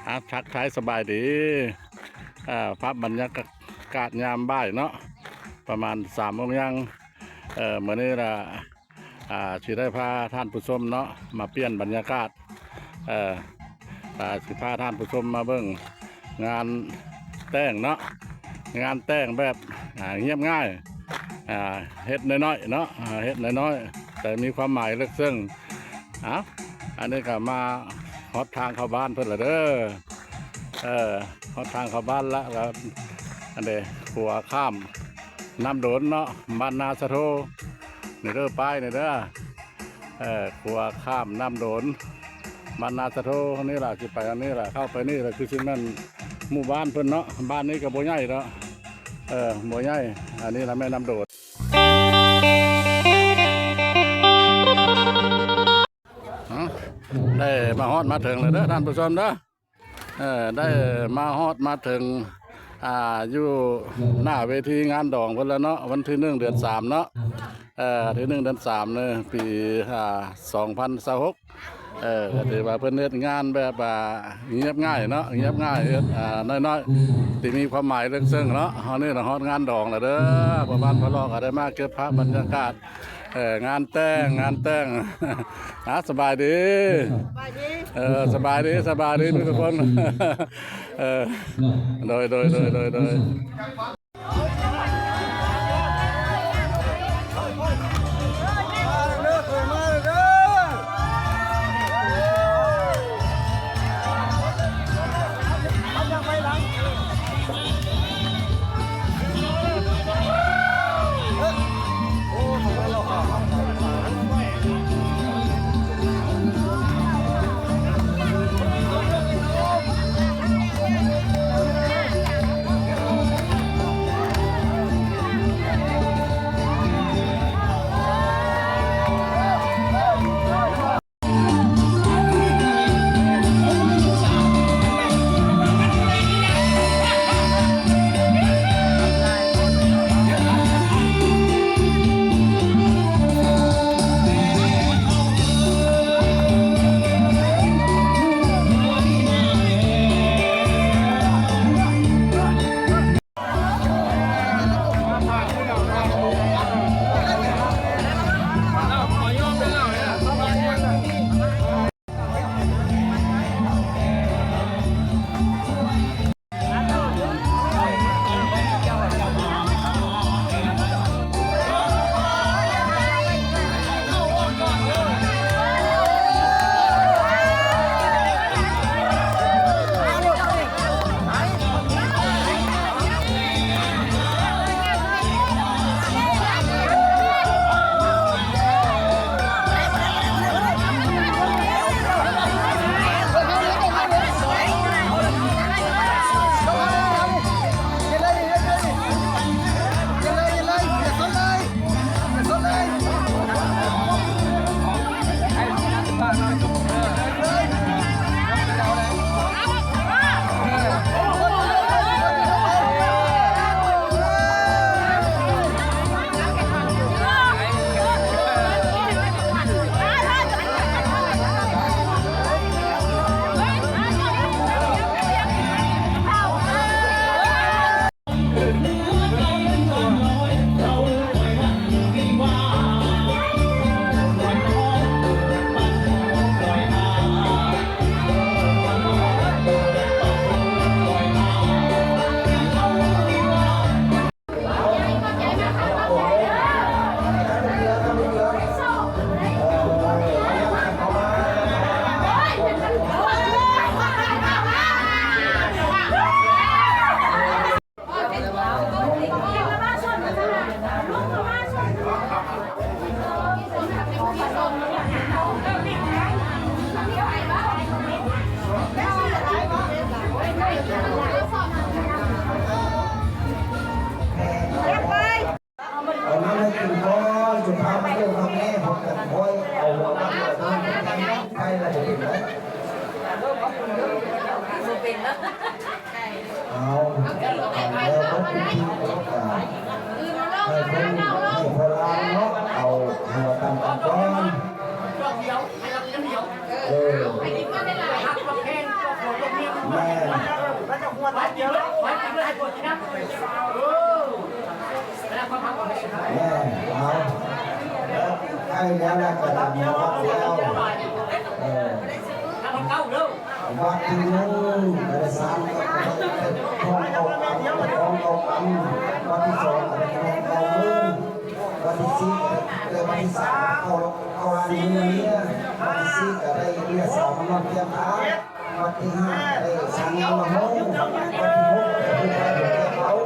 ອາ ທັກທາຍສະບາຍດີ ອາ ພາບບັນຍາກາດຍາມບ່າຍເນາະ ປະມານສາມໂມງຢ່າງ ເອີ ມື້ນີ້ລະ ອາ ຊິໄດ້ພາທ່ານຜູ້ຊົມເນາະ ມາປ່ຽນບັນຍາກາດ ເອີ ອາ ຊິພາທ່ານຜູ້ຊົມມາເບິ່ງງານແຕ່ງເນາະ ງານແຕ່ງແບບ ອາ ຮຽບງ່າຍ ອາ ເຮັດນ້ອຍໆເນາະ ອາ ເຮັດນ້ອຍໆ ແຕ່ມີຄວາມໝາຍເລິກເຊິ່ງ. ເອົ້າ ອັນນີ້ກໍມາຮອດທາງເຂົ້າບ້ານເພິ່ນລະເດີ ເອີ ຮອດທາງເຂົ້າບ້ານລະ ລະ ອັນເດ ຂົວຂ້າມນ້ຳໂດນເນາະ ບ້ານນາສະໂທ ນີ້ເດີ ປ້າຍນີ້ເດີ ເອີ ຂົວຂ້າມນ້ຳໂດນ ບ້ານນາສະໂທ ນີ້ລະ ຊິໄປທາງນີ້ລະ ເຂົ້າໄປນີ້ລະ ຄືຊິແມ່ນໝູ່ບ້ານເພິ່ນເນາະ ບ້ານນີ້ກໍບໍ່ໃຫຍ່ເນາະ ເອີ ບໍ່ໃຫຍ່ ອັນນີ້ລະແມ່ນ້ຳໂດນ. ເອົ້າ ໄດ້ມາຮອດມາເຖິງແລ້ວເດີທ່ານຜູ້ຊົມເດີ ເອີ ໄດ້ມາຮອດມາເຖິງ ອ່າ ຢູ່ໜ້າເວທີງານດອງເພິ່ນແລ້ວເນາະ ວັນທີໜຶ່ງເດືອນສາມເນາະ ເອີ ທີໜຶ່ງເດືອນສາມໃນປີ ອ່າ ສອງພັນຊາວຫົກ ເອີ ກໍຖືວ່າເພິ່ນເຮັດງານແບບວ່າຮຽບງ່າຍເນາະ ຮຽບງ່າຍ ເຮັດ ອ່າ ນ້ອຍໆ ທີ່ມີຄວາມໝາຍເລິກເຊິ່ງເນາະ ເຮົານີ້ລະຮອດງານດອງແລ້ວເດີ ພໍ່ບ້ານພໍ່ລອງກໍໄດ້ມາເກັບພາບບັນຍາກາດ ເອີ ງານແຕ່ງ ງານແຕ່ງ ອາ ສະບາຍດີ ສະບາຍດີ ເອີ ສະບາຍດີ ສະບາຍດີທຸກໆຄົນ ເອີ ໂດຍ ໂດຍ ໂດຍ ໂດຍ ໂດຍ. ເອົາ ເອົາແລ້ວເບິດພິທີ ໃຫ້ເພິ່ນ ໃຫ້ພໍ່ຫຼານເນາະ ເອົາຫົວຕຳກັນກ່ອນ ເອີ ມາ ແມ່ນ ເອົາ ໃກ້ແລ້ວ ແລ້ວກໍຈະມາວັດແລ້ວ ເອີ ວັດທີໜຶ່ງກໍໄດ້ສາມ ກໍໄດ້ທອງເກົ້າກຳ ທອງເກົ້າກຳ ວັດທີສອງກໍໄດ້ທອງເກົ້າໝື່ນ ວັດທີສີ່ກໍໄດ້ ວັດທີສາມເຂົ້າ ເຂົ້າຮ້ານເມຍ ວັດທີສີ່ກໍໄດ້ເມຍສາວມານອນຄຽງຂ້າງ ວັດທີຫ້າໄດ້ຊ່າງງານມາໂຮງ ວັດທີຫົກໄດ້ຜູ້ໃຫຍ່ຜູ້ແກ່ເອົາ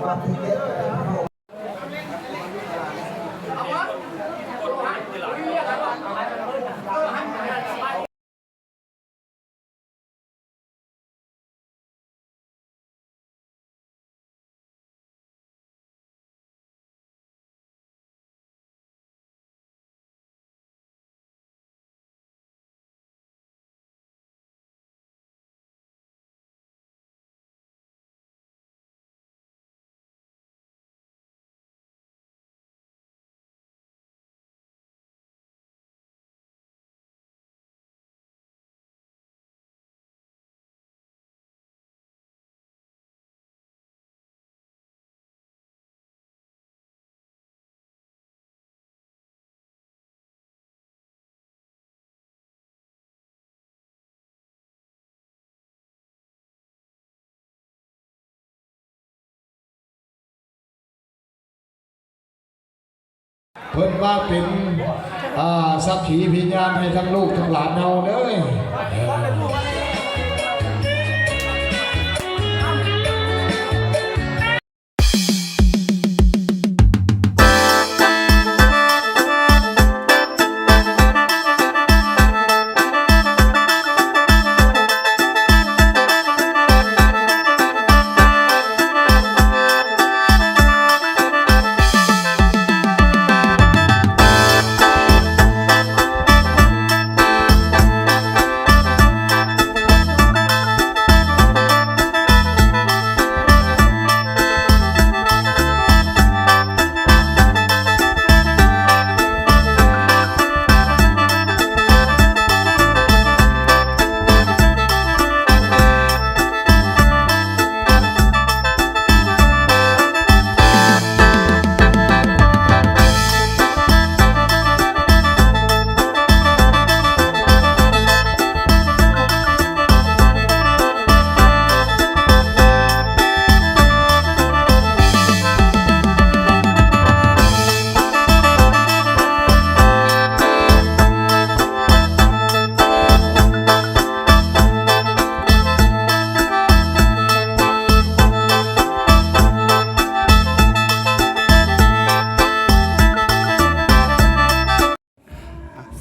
ວັດທີເຈັດໄດ້ຜູ້ ເພິ່ນມາເປັນ ອ່າ ສັກຂີພິຍານໃຫ້ທັງລູກທັງຫຼານເຮົາເດີ້.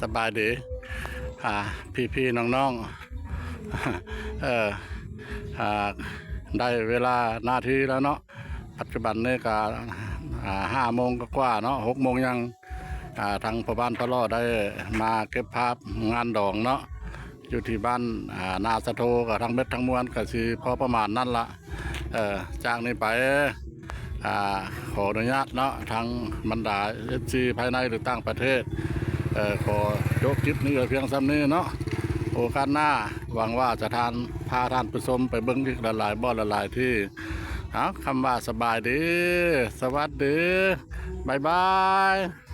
ສະບາຍດີ ອ່າ ພີ່ໆ ນ້ອງໆ ເອີ ອ່າ ໄດ້ເວລານາທີແລ້ວເນາະ. ປັດຈຸບັນນີ້ກໍ ອ່າ ຫ້າໂມງກວ່າໆ ເນາະ ຫົກໂມງຍັງ ອ່າ ທາງພໍ່ບ້ານພະຫຼໍ່ໄດ້ມາເກັບພາບງານດອງເນາະ ຢູ່ທີ່ບ້ານ ອ່າ ນາສະໂທ ກໍທັງເບັດທັງມວນກໍຊິພໍປະມານນັ້ນລະ. ເອີ ຈາກນີ້ໄປ ອ່າ ຂໍອະນຸຍາດເນາະ ທັງບັນດາເອັຟຊີພາຍໃນ ຫຼື ຕ່າງປະເທດ ເອີ ຂໍຈົບຄລິບນີ້ໄວ້ພຽງສ່ຳນີ້ເນາະ. ໂອກາດໜ້າ ຫວັງວ່າຈະທ່ານ ພາທ່ານຜູ້ຊົມໄປເບິ່ງອີກຫຼາຍໆບ່ອນ ຫຼາຍໆທີ່. ເອົາ ຄຳວ່າສະບາຍດີ ສະຫວັດດີ ບາຍບາຍ.